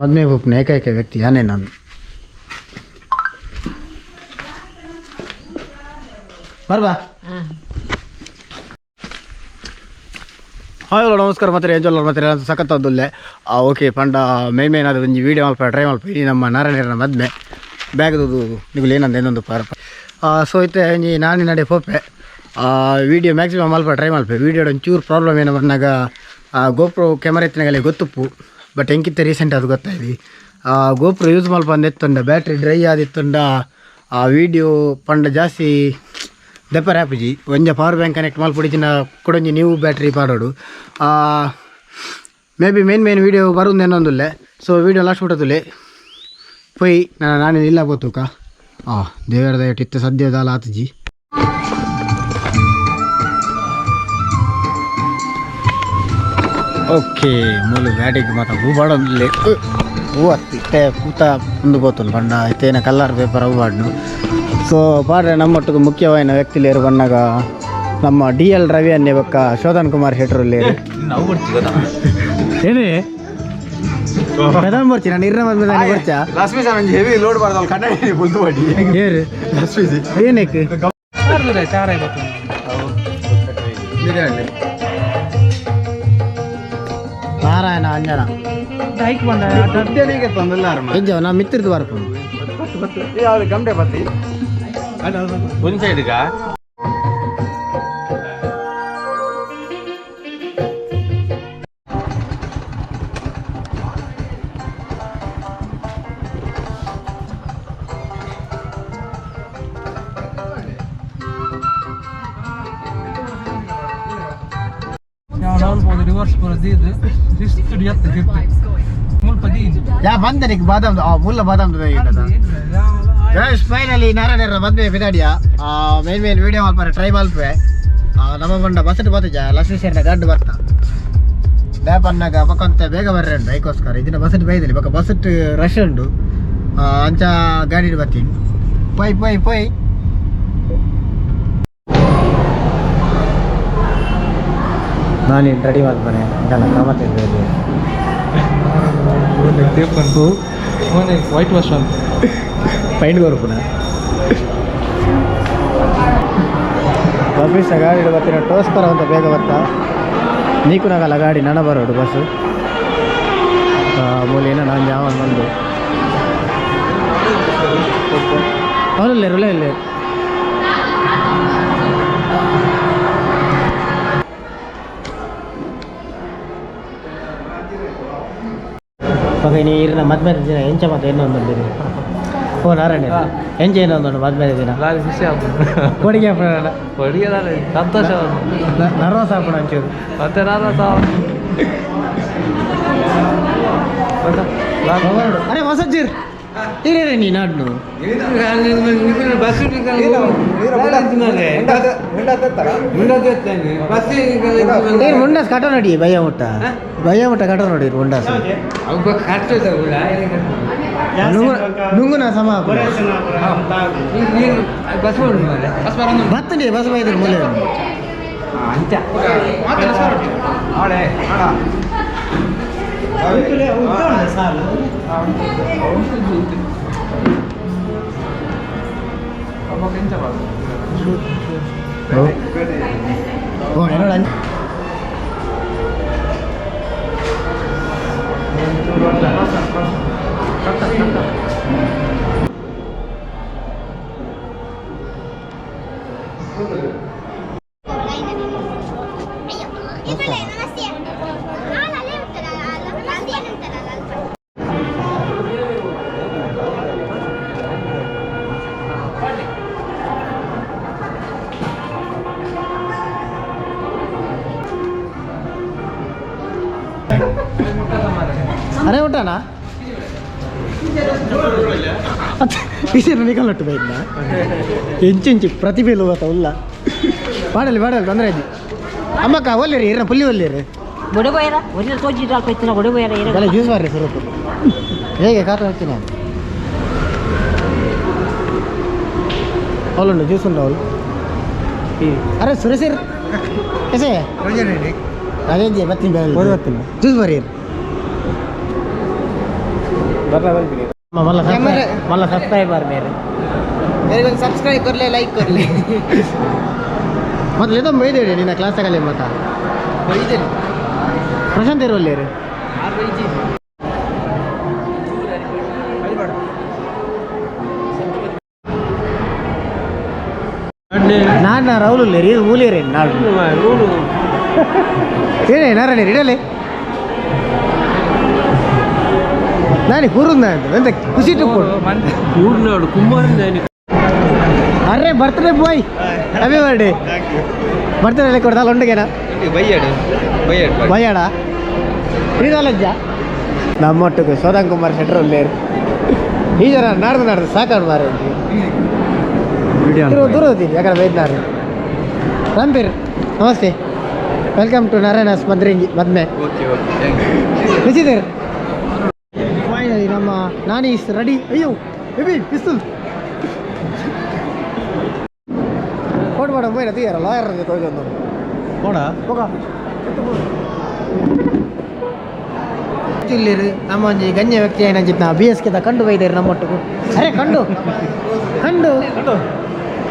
ಮದ್ಮೆ ಪೋಪುನ ಏಕೈಕ ವ್ಯಕ್ತಿ ಯಾನೇ ನಾನು. ಬರ್ಬಾ. ಹಾಯ್, ಹಲೋ, ನಮಸ್ಕಾರ. ಮತ್ತೆ ಎಂಜಲ್ ಮತ್ತೆ ಸಖತ್ತದ್ದುಲ್ಲೆ. ಓಕೆ, ಪಂಡ ಮೇನ್ ಮೇನ್ ಅದು ಒಂಜಿ ವೀಡಿಯೋ ಮಲ್ಪ ಟ್ರೈ ಮಲ್ಪ. ಈ ನಮ್ಮ ನಾರಾಯಣರ ಮದ್ಮೆ ಬ್ಯಾಗ್ದು ನಿಗುಲು ಏನಂದ ಏನೊಂದು ಪಾರ. ಸೊ ಇತ್ತೆ ಒಂಜಿ ನಾನಿ ನಡೆ ಪೋಪೆ. ವೀಡಿಯೋ ಮ್ಯಾಕ್ಸಿಮಮ್ ಮಲ್ಪ ಟ್ರೈ ಮಲ್ಪೆ. ವೀಡಿಯೋ ಒಂಚೂರು ಪ್ರಾಬ್ಲಮ್ ಏನೋ ಬಂದಾಗ ಗೋಪ್ರೋ ಕ್ಯಾಮರಾ ಇತ್ತಿನಾಗಲೇ ಗೊತ್ತುಪ್ಪು. ಬಟ್ ಎಂಕಿತ್ತೆ ರೀಸೆಂಟ್ ಅದು ಗೊತ್ತಾಯ್ತು. ಗೋಪ್ರೋ ಯೂಸ್ ಮಲ್ಪ ಅಂದ್ ಎತ್ತುಂಡ ಬ್ಯಾಟ್ರಿ ಡ್ರೈ ಆದಿತ್ತುಂಡ ಆ ವೀಡಿಯೋ ಪಂಡ ಜಾಸ್ತಿ ದೆಪ್ಪರೆ ಆಪುಜಿ. ಒಂಜ ಪವರ್ ಬ್ಯಾಂಕ್ ಕನೆಕ್ಟ್ ಮಲ್ಪೊಡಿಚಿನ ಕುಡೊಂಜಿ ನೀವು ಬ್ಯಾಟ್ರಿ ಪಾಡೋಡು. May be main main video ಬರುಂದೇನೊಂದುಲ್ಲೆ. ಸೊ ವೀಡಿಯೋ ಲಾಸ್ಟ್ ಬಿಟ್ಟದುಲ್ಲೆ ಪೊಯ್ ನಾನು ನಾನು ಇಲ್ಲ ಪೋತುಕ. ದೇವರ ದಯಟ್ ಇತ್ತೆ ಸದ್ಯದಾಲ ಆತುಜಿ. ಓಕೆ, ಮೂಲು ಗಾಡಿಗೆ ಮಾತ ಹೂ ಬಾಡೊಂದುಲ್ಲೆ. ಹೂ ಅತ್ತು ಇತ್ತೆ ಪೂತ ಉಂದು ಪೋತುಂಡು ಪಂಡ ಇತ್ತೇನ ಕಲ್ಲರ್ ಪೇಪರ್ ಅವು ಬಾಡ್ನು. ಸೊ ಪಾಡ್ರೆ ನಮ್ಮೊಟ್ಟಿಗೆ ಮುಖ್ಯವಾಯಿನ ವ್ಯಕ್ತಿಲೇರು ಬನ್ನಾಗ ನಮ್ಮ ಡಿ ಎಲ್ ರವಿ ಅನ್ನೆ ಬೊಕ್ಕ ಶೋಧನ್ ಕುಮಾರ್ ಶೆಟ್ರು ಲೇರು. ಏನೇ ಪ್ರಧಾನ ಬರ್ಚಿ ನಾನು ಇರ್ನ ಮದ್ಮೆ ಬರ್ಚಾ. ಲಕ್ಷ್ಮೀ ಸರ್, ಒಂಜಿ ಹೆವಿ ಲೋಡ್ ಬಾರ್ದಲ್ ಕನ್ನಡಿ ಬುಲ್ದು ಬಡಿ. ಏರು? ಲಕ್ಷ್ಮೀ. ಏನಕ್ಕೆ? ನಾರಾಯಣ ಅಂಜನ ಇಜ್ಜ ನಾ ಮಿತ್ತಿರ್ದು ಬರ್ಪುಂಡು. ಗಂಟೆ ಬತ್ತಿ. ಒಂದ್ ಸೈಡ್ಗ. ರಿವರ್ಸ್ ಬರೋದು ಶಿಸ್ತು ಎತ್ತ ಮುಲ್ಪ ದೀನ್. ಯಾ ಬಂದೆ ನಿಕ್ ಬಾದಾಮ್ ಆ ಮುಲ್ಲ ಬಾದಾಮ್. ಗೈಸ್, ಫೈನಲಿ ನಾರಾಯಣರ ಮದ್ವೆ ಬಿದಾಡಿಯ. ಮೇನ್ ಮೇನ್ ವಿಡಿಯೋ ಮಲ್ಪರೆ ಟ್ರೈ ಮಲ್ಪೆ. ನಮ್ಮ ಬಂಡ ಬಸ್ ಬತ್ತಜ ಲಕ್ಷ್ಮೀ ಸೇರಿನ ಗಾಡ್ ಬರ್ತಾ ದ್ಯಾಪನ್ನಾಗ ಬೊಕ್ಕಂತೆ ಬೇಗ ಬರ್ರೆ ಉಂಟು. ಐಕೋಸ್ಕರ ಇದನ್ನ ಬಸ್ ಬೈದಲ್ಲಿ ಬೊಕ್ಕ ಬಸ್ ರಶ್ ಉಂಟು. ಅಂಚ ಗಾಡಿ ಬರ್ತೀನಿ. ಪೊಯ್ ಪೊಯ್ ಪೊಯ್. ನಾನು ರೆಡಿ ಮಲ್ಪನೆ ಗಣ ಕಾಮತ್. ವೈಟ್ ವಾಶ್ ಅಂತ. ಪೈಂಟ್ ಕೊರ್ಪುನ ಆಫೀಸ್ ಗಾಡಿ ಬರ್ತೀನಿ. ಟೋಸ್ಕರ ಅಂತ ಬೇಗ ಬರ್ತಾ ನೀಕುನಾಗಲ್ಲ ಗಾಡಿ ನನ ಬರೋಡು ಬಸ್ಸು ಮೂಲೇನ. ನಾನು ಯಾವ ಬಂದು ಅವನಲ್ಲೇ ರುಲೇ ಇಲ್ಲೇ. ಪಗ ನೀರಿನ ಮದ್ಮೆ ದಿನ ಎಂಚ ಮತ್ತೆ ಏನೊಂದು ಓ ನಾರಾಯಣ, ಎಂಚ ಏನೊಂದು ಮದ್ಮೆ ದಿನ? ಭಾರಿ ಖುಷಿ ಆಗ್ತದೆ. ಕೊಡಿಗೆ. ಅಡುಗೆ ಸಂತೋಷ. ನರ್ವಸ್ ಆಪಣ ಒಂಚೂರು. ಮತ್ತೆ ನಾನು ಅರೆ ಹೊಸಜ್ಜಿರ್ ಇರೇ ನೀ ನಾಡ್ನು. ಏನ್ ಮುಂಡಾಸ್ ಕಟ ನೋಡಿ ಭಯ ಮುಟ್ಟ ಭಯ ಮುಟ್ಟ ಕಟ ನೋಡಿ ಮುಂಡಾಸ್ ನುಂಗುನ ಸಮ ಬತ್ತಂಡಿ ಬಸ್ ಬೈದ್ರು ಮೂಲೆ. ಓ ಏನೋಡ. ಅರೆ ಊಟನಾ ಇದೇನು ನಿಕಲೊಟ್ಟು ಬೈದ ಎಂಚೆಂಚಿ ಪ್ರತಿಭೆ ಗೊತ್ತ ಉಲ್ಲ. ಪಾಡಲಿ ಪಾಡಲಿ ತೊಂದರೆ ಆಯ್ತು. ಅಮ್ಮಕ್ಕ ಒಲ್ಲೇರಿ ಇರ ಪುಲ್ಲಿ ಒಲ್ಲೇರಿ. ಬೊಡೆ ಬೋಯರ ಒರಿನ ತೋಜಿ ಅಲ್ಪ ಇತ್ತಿನ ಬೊಡೆ ಬೋಯರ ಇರ. ಬಲೆ ಜ್ಯೂಸ್ ಮಾರ್ರಿ ಸ್ವರೂಪ ಹೇಗೆ ಕಾಟ ಹೋಗ್ತೀನಿ ನಾನು. ಅವಳುಂಡು ಜ್ಯೂಸ್ ಉಂಡು ಅವಳು. ಅರೆ ಸುರೇಶ್ ಕೆಸೆ ಅದೇ ಬರ್ತೀನಿ. ಜ್ಯೂಸ್ ಬರ್ರಿ. ಮಲ್ಲ ಸಬ್ಸ್ಕ್ರೈಬರ್ ಮೇರೆ. मेरे ಸಬ್ಸ್ಕ್ರೈಬ್ ಕೊರ್ಲೆ, ಲೈಕ್ ಕೊರ್ಲೆ. ಮೊದಲು ಇದೊಂದು ಬೈದೇಳಿ ನಿನ್ನ ಕ್ಲಾಸ್ ತಗಲಿ ಮತ್ತ. ಬೈದೇಲಿ. ಪ್ರಶಾಂತ್ ಇರುವಲ್ಲಿ. ನಾನು ರೌಲು ರೀ ಮೂಲಿಯರೇ ನಾಡು ಏನೇ ನಾರಾಯಣ ಇಡಲಿ ನಾನು ಕೂರುಂದ ಎಂತ ಖುಷಿ ಕೂಡ್ನಾಡು ಕುಮಾರ. ಅರೆ birthday boy, happy birthday. Birthday ಕೊಡ್ತಾಲ ಉಂಡುಗೆನ? ಬೈಯಾಡು ಬೈಯಾಡು. ಭಯಾಡ ಈದಲಜ್ಜ ನಮ್ಮೊಟ್ಟಿಗೆ ಸೋದನ್ ಕುಮಾರ್ ಶೆಟ್ಟರ್ ಉಲ್ಲೇರು. ಈ ಜನ ನಾಡ್ದು ನಾಡ್ದು ಸಾಕಾಡು ಮಾರೆ. ದೂರ ದೂರ ಹೋಗ್ತೀನಿ ಯಾಕಂದ್ರೆ ವೈದ್ಯನಾರು ರಾಮ್ಪೀರ್. ನಮಸ್ತೆ, welcome to Narayana ಮದ್ರಿಂಗಿ ಮದ್ಮೆ. Okay okay, thank you. ನಿಚಿದರ್ ಫೈನಲಿ ನಮ್ಮ ನಾನಿ is ready. ಅಯ್ಯೋ, ಹೆವಿ ಪಿಸ್ತೂಲ್ ಕೊಡು ಮೇಡಮ್. ಹೋಯ್ನ ತೀರ ಲಾಯರ್ ತೋಜೊಂದು. போடா. ಹೋಗ ಇಲ್ಲಿರು. ನಮ್ಮ ಒಂಜಿ ಗಣ್ಯ ವ್ಯಕ್ತಿ ಏನಂಚಿತ್ ಬಿ ಎಸ್ ಕೆದ ಕಂಡು ಬೈದೇರು ನಮ್ಮೊಟ್ಟಿಗೂ. ಅರೆ ಕಂಡು ಕಂಡು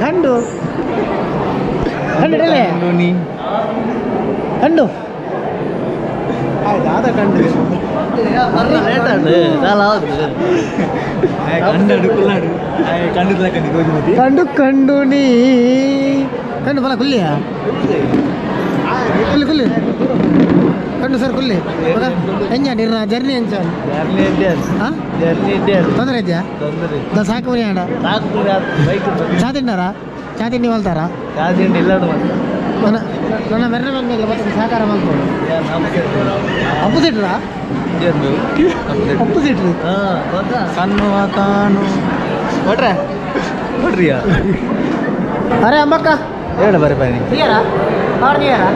ಕಂಡು ಕಂಡು ಇಡಲೆ. ಕಂಡು ಆದ ಕಂಡು ಕಂಡು ಕುಲ್ಲಾಡು ಕಂಡು ಕಂಡು ಗೋಜಿ. ಕಂಡು ಕಂಡು ನೀ ಕಂಡು ಬಲ ಕುಲ್ಲಿಯಾ ಕುಲ್ಲಿ ಕುಲ್ಲಿ ಕಂಡು ಸರ್ ಕುಲ್ಲಿ ಎಂಜ ನಿರ್ನ ಜರ್ನಿ ಎಂಚ? ಹಾಂ, ತೊಂದರೆ ಇದೆಯಾ? ತೊಂದರೆ. ಸಾಕು ಮನೆ ಅಣ್ಣ. ಬೈಕ್. ಚಾ ತಿಂಡಾರಾ? ಚಾ ತಿಂಡಿ ಮಲ್ತಾರಾ? ನನ್ನ ನನ್ನ ಮೆರ್ನ ಬಂದ ಮತ್ತೆ ಸಹಕಾರ ಮಲ್ಕೊಂಡು ಅಪ್ಪುಸಿಟ್ರಾ? ಅಪ್ಪುಸಿಟ್ರು. ಕಣ್ಣು ತಾನು ಕೊಟ್ರೆ ಕೊಟ್ರಿಯಾ? ಅರೆ ಅಂಬಕ್ಕ. ಹೇಳ ಬರಿ ಬನ್ನಿ. తీయరా ಕಾರ್ తీಯರಾ?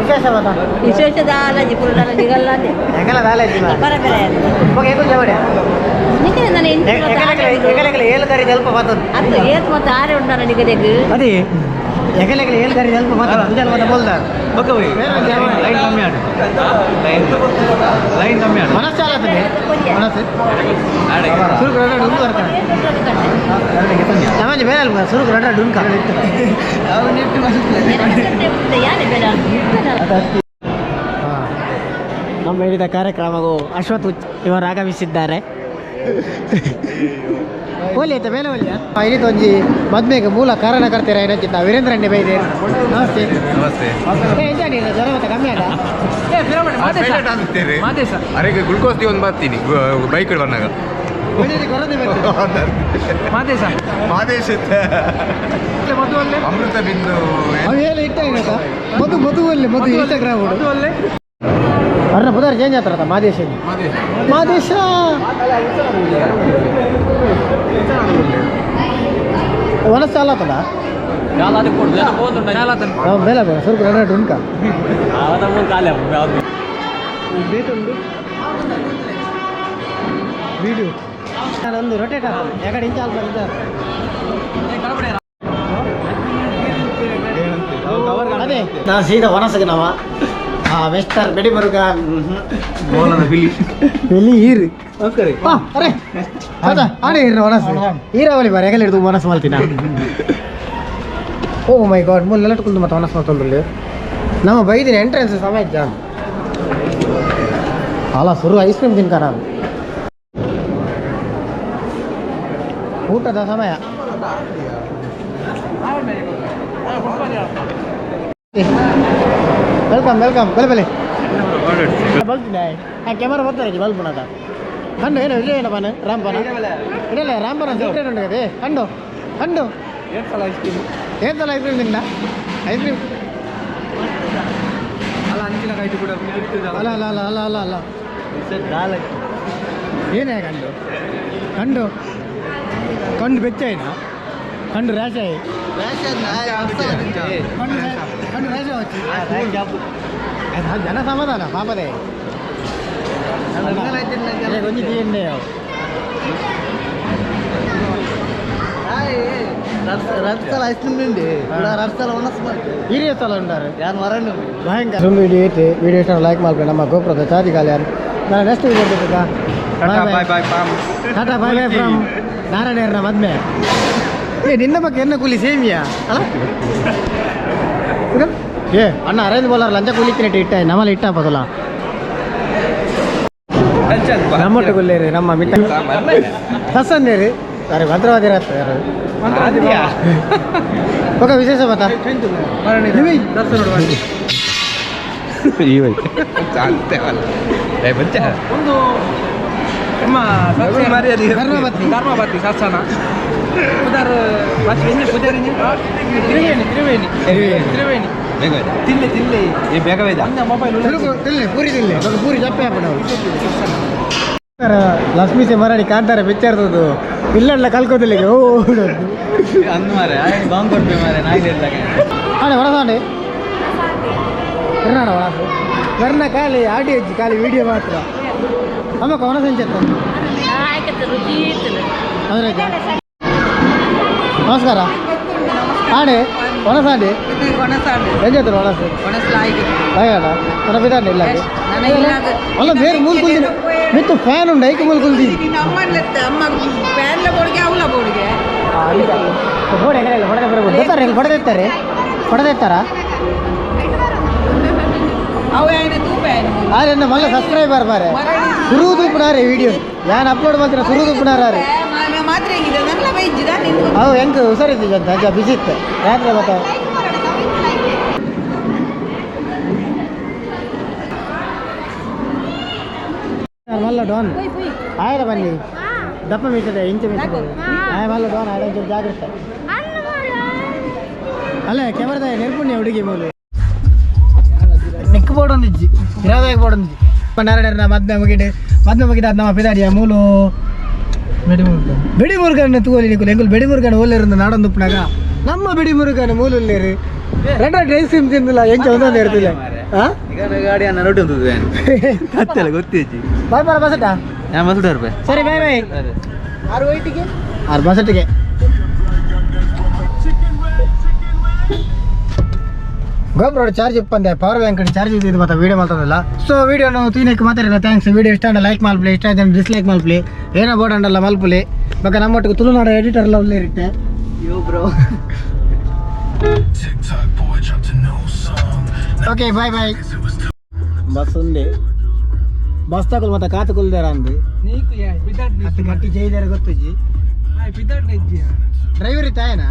ವಿಶೇಷ ಮಾತ? ವಿಶೇಷ ದಾಲಜಿ ಪುರುಡಾಲ ನಿಗಲ್ಲಾನೆ. ಎಂಗಲ ದಾಲೇಜಿ. ಬರ ಬರ. ಮಗ ಏಕು ಜವಡೆ. ನಿಗೆ ನಾನು ಎಂಟು. ಎಕಲೆಕಲೆ ಏಳು ಕರಿ ಸ್ವಲ್ಪ ಮಾತದು. ಅದು ಏತ್ ಮತ್ತೆ ಆರೆ ಉಂಡಾನ ನಿಗದೆಗ್. ಅದೇ ಎಕಲೆಕಲೆ ಏಳು ಕರಿ ಸ್ವಲ್ಪ ಮಾತದು ಪೂಜಾಲ್ ಮಾತ ಬೋಲ್ದಾರ. ಓಕೆ, ಲೈನ್ ಕಮ್ಮಿ ಆಡು, ಲೈನ್ ಲೈನ್ ಕಮ್ಮಿ ಆಡು. ಮನಸ್ಸು ಚಾಲತ್ತದೆ ಮನಸ್ಸು ಸುರುಕು ರಡ ಡುಂಕು ಬರ್ತಾನೆ ನಮ್ಮಲ್ಲಿ ಬೇರೆ ಅಲ್ವಾ ಸುರುಕು ರಡ ಡುಂಕ. ಯಾನೆ ಬೇಡ. ನಮ್ಮ ಹೇಳಿದ ಕಾರ್ಯಕ್ರಮವು ಅಶ್ವಥ್ ಉಚ್ ಇವರು ಆಗಮಿಸಿದ್ದಾರೆ. ಒಲಿ ಆಯ್ತಾ ಮೇಲೆ ಒಲಿಯ ಇದು ಒಂಜಿ ಮದ್ಮೆಗೆ ಮೂಲ ಕಾರಣಕರ್ತರ ಏನಂಚಿತ್ತ ವೀರೇಂದ್ರ ಅಣ್ಣೆ ಬೈದೆ. ನಮಸ್ತೆ. ನಮಸ್ತೆ. ಏ, ಎಂತ ನೀನು ಜ್ವರ ಮತ್ತೆ ಕಮ್ಮಿ ಆದ? ಅರೆ ಗ್ಲುಕೋಸ್ ಒಂದು ಬರ್ತೀನಿ ಬೈಕ್ ಬಂದಾಗ. ಕೊರತೆ ಬರ್ತದೆ. ಮಾದೇಶ ಅಮೃತ ಬಿಂದು. ಅವು ಏನು ಇಟ್ಟ ಏನಕ್ಕ ಮಧು ಮಧು ಅಲ್ಲಿ ಮಧು ಇನ್ಸ್ಟಾಗ್ರಾಮ್ ಅರ್ನ ಬುಧಾರ ಚೇಂಜ್ ಆತಾರತ್ತ ಮಾದೇಶ ಮಾದೇಶ. ವನಸ್ ಚಾಲ ಆತದ ಮೇಲೆ ಬೇಡ ಸ್ವಲ್ಪ ರಡ ಡುನ್ಕ ವೀಡಿಯೋ ನಾನೊಂದು ರೊಟೇಟ್ ಆಗ್ತದೆ ಯಾಕಡೆ ಇಂಚ ಅಲ್ಪ ಇದ್ದಾರೆ. ಅದೇ ನಾ ಸೀದಾ ವನಸಗೆ ನಾವ ಆ ವೆಸ್ಟರ್ ಬೆಡಿ ಬರುಗ. ಬೆಲಿ ಈರು. ಆ, ಅರೆ ಹೌದಾ ಆನೆ ಈರು ವನಸು ಈರಾವಳಿ ಬಾರ ಎಗಲ್ ಹಿಡಿದು ವನಸು ಮಲ್ತಿನ. ಓ ಮೈ ಗಾಡ್, ಮುಲ್ಲೆಲ್ಲ ಕುಂದು ಮತ್ತೆ ವನಸು ಮಲ್ತೊಂಡ್ರಲ್ಲಿ ನಮ್ಮ ಬೈದಿನ ಎಂಟ್ರೆನ್ಸ್ ಸಮಯ ಜಾಮ್ ಅಲ್ಲ ಸುರು ಐಸ್ ಕ್ರೀಮ್ ತಿನ್ಕ ನಾನು. ಊಟದ ಸಮಯ. Welcome welcome. ಬೆಲೆ ಬೆಲೆ ಬಲ್ತಿದ್ದೆ ಆ ಕ್ಯಾಮರಾ ಬರ್ತಾರೆ ಬಲ್ಪುಣದ ಕಂಡು ಏನು ಇಲ್ಲ ಏನಪ್ಪ ರಾಂಪನ ಇಲ್ಲ ರಾಂಪನ ಸೀಕ್ರೆಟ್ ಉಂಟು ಕದೇ. ಕಂಡು ಕಂಡು ಏತಲ್ಲ ಐಸ್ ಕ್ರೀಮ್ ತಿಂದ ಐಸ್ ಕ್ರೀಮ್. ಅಲ್ಲ ಅಲ್ಲ ಅಲ್ಲ ಅಲ್ಲ ಅಲ್ಲ ಅಲ್ಲ ಏನೇ ಕಂಡು ಕಂಡು ಕಂಡು ಬೆಚ್ಚಾಯಿನ ಕಂಡು ರ್ಯಾಶ್ ಆಯಿ ಕಂಡು ಕಂಡು ರ್ಯಾಶ್ ಆವಚ್ಚಿ ಜನ ಸಮಾಧಾನ ಪಾಪದೇ ಒಂಜಿ ತೀಯಂಡೆ. ರಡ್ಸಲ ಐಸ್ ಕ್ರೀಮ್ ಉಂಡು ರಡ್ಸಲ ಒಣಸ್ ಮಾಡಿ ಹಿರಿಯ ಸ್ಥಳ ಉಂಡಾರೆ ಯಾರು ಮರಣ. ಭಯಂಕರ ಒಂದು ವಿಡಿಯೋ ಐತೆ. ವಿಡಿಯೋ ಇಷ್ಟ ಲೈಕ್ ಮಾಡ್ಬೇಕು. ನಮ್ಮ ಗೋಪುರದ ಚಾರ್ಜ್ ಖಾಲಿ. ನಾನು next video. Bye bye palm. Tata bye bye from ನಾರಾಯಣನ ಮದ್ಮೆ. ಏ, ನಿನ್ನ ಬಗ್ಗೆ ಎನ್ನ ಕೂಲಿ ಸೇಮಿಯಾ ಅಲ್ಲ? ಏ ಅಣ್ಣ, ಅರೇಂಜ್ ಬೋಲಾರ ಲಂಚ ಕೂಲಿ ತಿನ್ನಟ್ಟು ಇಟ್ಟ ನಮ್ಮಲ್ಲಿ ಇಟ್ಟ ಬದಲ. ನಮ್ಮೊಟ್ಟು ಗುಲ್ಲೇರಿ ನಮ್ಮ ಮಿಟ್ಟ ಹಸನ್ನೇರಿ ಅರೆ ಭದ್ರವಾದಿರತ್ತ ಯಾರು ఒక ವಿಶೇಷ ಮತ. ಒಂದು ನಮ್ಮ ಧರ್ಮಪತ್ನಿ. ಧರ್ಮಪತ್ನಿ ಸತ್ಸನ ಪುದರ್ ಪೂಜಾರಿ ತ್ರಿವೇಣಿ ತ್ರಿವೇಣಿ ತ್ರಿವೇಣಿ. ತಿನ್ಲೆ ತಿನ್ಲೆ. ಅಂದ ಮೊಬೈಲ್. ತಿನ್ಲಿ, ಪೂರಿ ತಿನ್ಲಿ. ఒక ಪೂರಿ ಚಪ್ಪೆ ಹಾಪಣ. ಲಕ್ಷ್ಮೀ ಸೆ ಮರಾಡಿ ಕಾಂತಾರ ಪಿಕ್ಚರ್ದು ಇಲ್ಲ ಕಲ್ಕೋದಿಲ್ಲ ಓ. ಅಂದು ಮಾರೆ ಬಾಂಗ್ ಕೊಡ್ಪಿ ಮಾರೆ ನಾಯಿ. ಆಣೆ ವಡಸಾಂಡೆ ಕರ್ನಾಡ ವಡಸು ಕರ್ನ ಖಾಲಿ ಆಡಿಯೋ ಇಜ್ಜಿ, ಖಾಲಿ ವಿಡಿಯೋ ಮಾತ್ರ. ಅಮ್ಮ ಕವನ ಸಂಚೇತ. ಆಯ್ತು, ರುಚಿ ಇತ್ತು. ಅಂದ್ರೆ ನಮಸ್ಕಾರ. ಆಣೆ ವನಸಾಂಡೆ ಎಂಜಾತರು ವನಸು ಆಯಾಡ ನನ್ನ ಬಿದಾಂಡೆ ಇಲ್ಲ ಅಲ್ಲ ಬೇರೆ ಮೂಲು ಕುಲ್ದಿನ ಮಿತ್ತು ಫ್ಯಾನ್ ಉಂಡು ಐಕು ಮೂಲು ಕುಲ್ದಿ. ಫ್ಯಾನ್ಲ ಬೋರ್ಡ್ಗೆ ಅವಲ ಬೋರ್ಡ್ಗೆ. ಫೋಟೋ ಎక్కడ ಫೋಟೋ ಬರ್ಬೋದು. ಫೋಟೋ ತೆತ್ತಾರೆ, ಫೋಟೋ ತೆತ್ತಾರ. ಅವು ಏನು ತೂಪ ಏನು. ಆರೆ ಮಲ್ಲ ಸಬ್ಸ್ಕ್ರೈಬರ್ ಬಾರೆ ಸುರು ತೂಪುನಾರೆ. ವಿಡಿಯೋ ಯಾನ್ ಅಪ್ಲೋಡ್ ಮಾಡ್ತೀರ ಸುರು ತೂಪುನಾರೆ. ಮಾತ್ರ ಹೆಂಗಿದೆ ನನ್ನ ಬೈಜಿದ ನಿನ್ಗೆ. ಅವು ಹೆಂಗೆ ಹುಷಾರಿದ್ದೀವಿ ಅಂತ ಅಂಚ ಬಿಸಿ ಇತ್ತು ರಾತ್ರಿ ಮತ್ತೆ. ಮಲ್ಲ ಡಾನ್ ಆಯ್ತಾ ಬನ್ನಿ. ದಪ್ಪ ಮೀಟದೆ ಇಂಚು ಮೀಟದೆ ಆಯ್ ಮಲ್ಲ ಡಾನ್ ಆಯ್ತು. ಒಂಚೂರು ಜಾಗ್ರತೆ ಅಲ್ಲ. ಕ್ಯಾಮರಾದ ನೆರ್ಪುಣ್ಯ ಹುಡುಗಿ ಮೂಲು ನಿಕ್ ಬೋರ್ಡ್ ಒಂದಿಜ್ಜಿ, ಇರಾದಾಗ ಬೋರ್ಡ್ ಒಂದಿಜ್ಜಿ. ನಾರಾಯಣ ಮದ್ಮೆ ಮುಗಿಡು ಮದ್ಮೆ ಮುಗಿದ ನಮ್ಮ ಪಿದಾಡಿಯ ಮೂಲು ಬೆಡಿ ಮುರುಗನ್ ತೂಲಿ ನಿಕುಲು ಎಂಕುಲು ಬೆಡಿ ಮುರುಗನ್ ಓಲೇರು ನಾಡೊಂದು ಉಪ್ಪುನಾಗ ನಮ್ಮ ಬೆಡಿ ಮುರುಗನ್ ಮೂಲುಲ್ಲೇರು ರೆಡ್ ರೆಡ್ ಐಸ್ ಕ್ರೀಮ್ ತಿಂದಿಲ್ಲ ಎಂಚ ಒಂದೊಂದು ಇರ್ತಿಲ್ಲ. ಹಾ. ಈಗ ಗಾಡಿ ಅನ್ನ ರೊಟ್ಟಿ ಒಂದು ಕತ್ತಲ್ಲ ಗೊತ್ತೇಜಿ. ಬಾಯ್ ಬಾರ ಬಸಟ. ನಾನು ಬಸ್ ರೂಪಾಯಿ. ಸರಿ, ಬಾಯ್ ಬಾಯ್. ಆರು ವೈಟಿಗೆ. ಆರು ಬಸಟ್ಟಿಗೆ ಗೋಪ್ರೋ ಚಾರ್ಜ್ ಇಪ್ಪಂದೆ ಪವರ್ ಬ್ಯಾಂಕ್ ಚಾರ್ಜ್ ಇದ್ದು ಮತ್ತೆ ವೀಡಿಯೋ ಮಾಡ್ತದಲ್ಲ. ಸೊ ವೀಡಿಯೋನು ತೀನಕ್ಕೆ ಮಾತಾಡಿಲ್ಲ. Thanks. Video ಇಷ್ಟ ಲೈಕ್ ಮಲ್ಪಲಿ, ಇಷ್ಟ ಆಯ್ತು ಡಿಸ್ಲೈಕ್ ಮಲ್ಪಲಿ, ಏನೋ ಬೋರ್ಡ್ ಅಂಡಲ್ಲ ಮಲ್ಪಲಿ. ಬಕ್ಕ ನಮ್ಮೊಟ್ಟಿಗೆ ತುಳುನಾಡ ಎಡಿಟರ್ ಎಲ್ಲ ಒಳ್ಳೆ ಇರುತ್ತೆ. Yo bro. Okay, bye bye. Bus ఉంది. ಬಸ್ ತಗೊಳ್ ಮತ್ತೆ ಕಾತು ಕುಲ್ದಾರ ಅಂದು. ನೀಕು ಯಾ ಬಿದಾಡ್. ಅತ್ತು ಗಟ್ಟಿ ಜೈದಾರ ಗೊತ್ತುಜ್ಜಿ. ಬಿದಾಡ್ ನೆಜ್ಜಿ. ಡ್ರೈವರ್ ಇತ್ತಾಯನಾ?